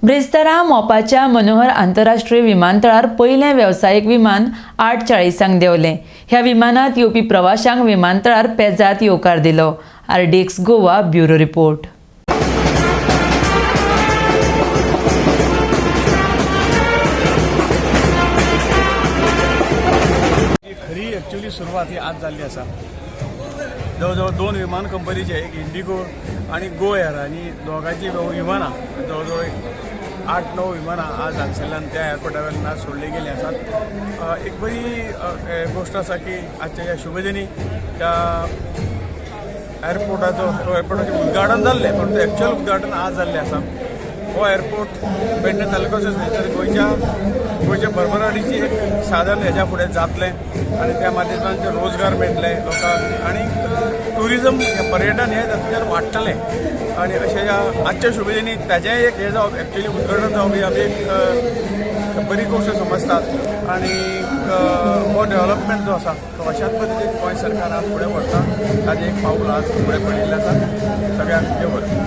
ब्रेस्तारा मोपाच्या मनोहर आंतरराष्ट्रीय विमानतळार पयलें वेवसायीक विमान 8:40 देंवलें. ह्या विमानात येवपी प्रवाशांक विमानतळार पेजात येवकार दिलो. RDX Goa bureau report. खरी एक्च्युअली सुरवात ही आज जाल्ली आसा. जवळ जवळ 2 विमान कंपनीचे, एक इंडिगो आणि गो एअर, आणि दोगांची विमानां जवळ जवळ 8-9 विमानां आज हांगसरल्यान त्या एअरपोर्टा वयल्यान आज सोडली गेली आसात. एक बरी गोश्ट आसा की आजच्या ह्या शुभदिनी त्या एअरपोर्टाचें उद्घाटन जाल्लें, पूण तें एक्च्युअल उद्घाटन आज जाल्लें आसा. हो एअरपोर्ट पेडणे तालुक्याचोच न्हय तर गोंयच्या भरभराटीची एक साधन हेज्या फुडें जातलें आनी त्या माध्यमांतल्यान रोजगार मेळटले लोकांक आनी ट्युरिजम पर्यटन हें तातूंतल्यान वाडटलें. आनी अशें ह्या आजच्या शुभदिनी ताजेंय एक हें जावप एक्च्युअली उद्घाटन जावप ही आमी एक बरी गोश्ट समजतात. आनी हो डेव्हलपमेंट जो आसा तो अशाच पद्दतीन गोंय सरकार आज फुडें व्हरता, ताजें एक पावल आज फुडें पडिल्लें आसा. सगळ्यांक देव बरें.